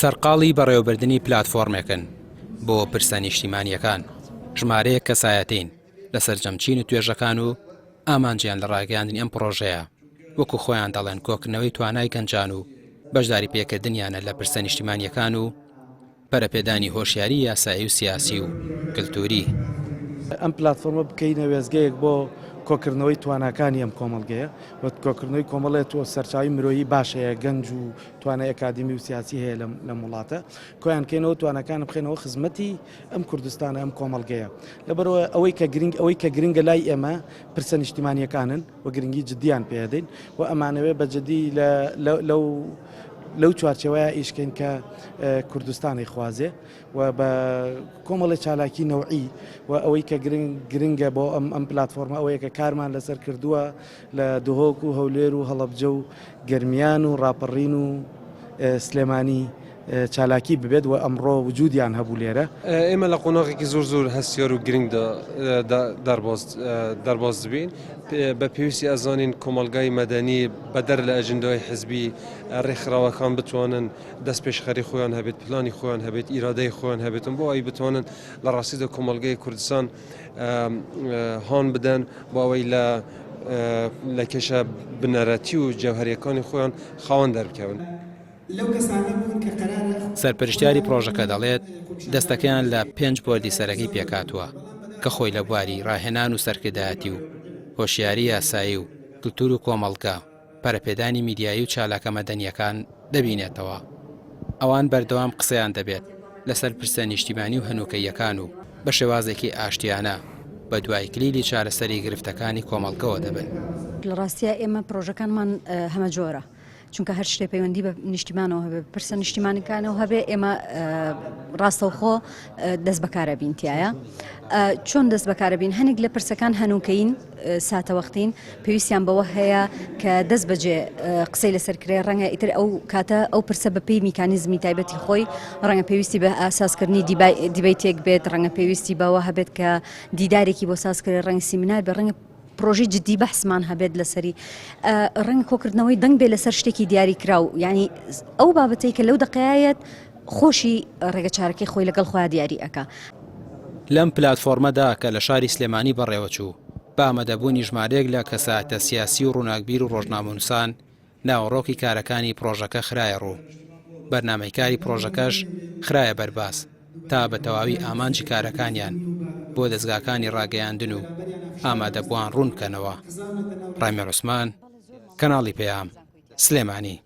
سەرقاڵی بەڕێوەبردنی پلاتفۆرمێکن بۆ پرسە نیشتیمانییەکان، ژمارەیەک کەسایەتین لە سەرجەم چین و توێژەکان و ئامانجیان لە ڕاگەیاندنی ئەم پڕۆژەیە وەکو خۆیان دەڵێن کۆکردنەوەی توانای گەنجان و بەشداری پێکردنیانە لە پرسە نیشتیمانییەکان و پەرەپێدانی هۆشیاری یاسایی و سیاسی و کلتوری. ئەم پلاتفۆرمە بکەینە وێستگەیەک بۆ کۆکردنەوەی تواناکانی ئەم کۆمەڵگەیە و کۆکردنەوەی کۆمەڵێ تۆ سەرچاوی مرۆیی باش هەیە، گەنج و توانای ئەکادیمی و سیاسی هەیە لەم لەم وڵاتە، کۆیان کەینەوە تواناکان بخەینەوە خزمەتی ئەم کوردستانە ئەم کۆمەڵگەیە. لەبەرئەوە ئەوەی کە گرنگ ئەوەی کە گرنگە لای ئێمە پرسە نیشتیمانییەکانن و گرنگی جدیان پێ ئەدەین و ئەمانەوێ بە جدی لە لەو لەو چوارچێوەیە ئیش کەین کە کوردستان ئەیخوازێ و بە کۆمەڵی چالاکی نەوعی و ئەوەی کە گرنگە بۆ ئەم ئەم پلتفۆرمە ئەوەیە کە کارمان لەسەر کردووە لە دهۆک و هەولێر و هەڵەبجە و گەرمیان و ڕاپەڕین و سلێمانی چالاکی ببێت و ئەمڕۆ وجودیان هەبوو لێرە. ئێمە لە قۆناغێکی زۆر زۆر هەستیار و گرنگدا دەرباز دەبین. بە پێویستی ئەزانین کۆمەڵگای مەدەنی بەدەر لە ئەجندای حزبی ڕێکخراوەکان بتوانن دەستپێشخەری خۆیان هەبێت، پلانی خۆیان هەبێت، ئیرادەی خۆیان هەبێتن بۆ ئەوەی بتوانن لە ڕاستیدا کۆمەڵگەی کوردستان هان بدەن بۆ ئەوەی لە لە کێشە بنەرەتی و جەوهەریەکانی خۆیان خاوەن دەربکەون. سەرپەرشتیاری پڕۆژەکە دەڵێت، دەستەکەیان لە پێنج بۆردی سەرەکی پێکهاتووە کە خۆی لە بواری ڕاهێنان و سەرکردایەتی و هۆشیاری یاسایی و کلتور و کۆمەڵگە، پەرەپێدانی میدیایی و چالاکە مەدەنییەکان دەبینێتەوە. ئەوان بەردەوام قسەیان دەبێت لەسەر پرسە نیشتیمانی و هەنووکەییەکان و بە شێوازێکی ئاشتیانە بەدوای کلیلی چارەسەری گرفتەکانی کۆمەڵگەوە دەبن. لە ڕاستیا ئێمە پڕۆژەکانمان هەمەجۆرە، چونکە هەر شتێ پەیوەندی بە نیشتیمانەوە هەبێ پرسە نیشتیمانەکانەوە هەبێ ئێمە ڕاستەوخۆ دەست بەکارە بین تایە چۆن دەست بەکارە بین هەنێک لە پرسەکان هەنوکەین ساتەوەختین پێویستیان بەوە هەیە کە دەست بەجێ قسەی لەسەر کرێ ڕەنگە ئیتر ئەو کاتە ئەو پرسە بەپێی میکانیزمی تایبەتی خۆی ڕەنگە پێویستی بە ئاساسکردنی دیبەیتێک بێت ڕەنگە پێویستی بەوە هەبێت کە دیدارێکی بۆ سازکرێ ڕەنگ سیمینار بێ ڕەنگە پرۆژەی جدی بەحسمان هەبێت لەسەری ڕەنگە کۆکردنەوەی دەنگ بێ لەسەر شتێکی دیاری کراو یعنی ئەو بابەتەی کە لەو دقەیەت خۆشی ڕێگە چارەکەی خۆی لەگەڵ خۆیان دیاری ئەکا. لەم پلاتفۆرمەدا کە لە شاری سلێمانی بەڕێوەچوو، بە ئامادەبوونی ژمارەیەک لە کەسایەتە سیاسی و ڕووناکبیر و ڕۆژنامەنووسان، ناوەڕۆکی کارەکانی پڕۆژەکە خرایە ڕوو، بەرنامەی کاری پڕۆژەکەش خرایە بەر باس تا بە تەواوی ئامانجی کارەکانیان بۆ دەزگاکانی ڕاگەیاندن و ئامادەبووان ڕوون بکەنەوە. ڕامیار عوسمان، کەناڵی پەیام، سلێمانی.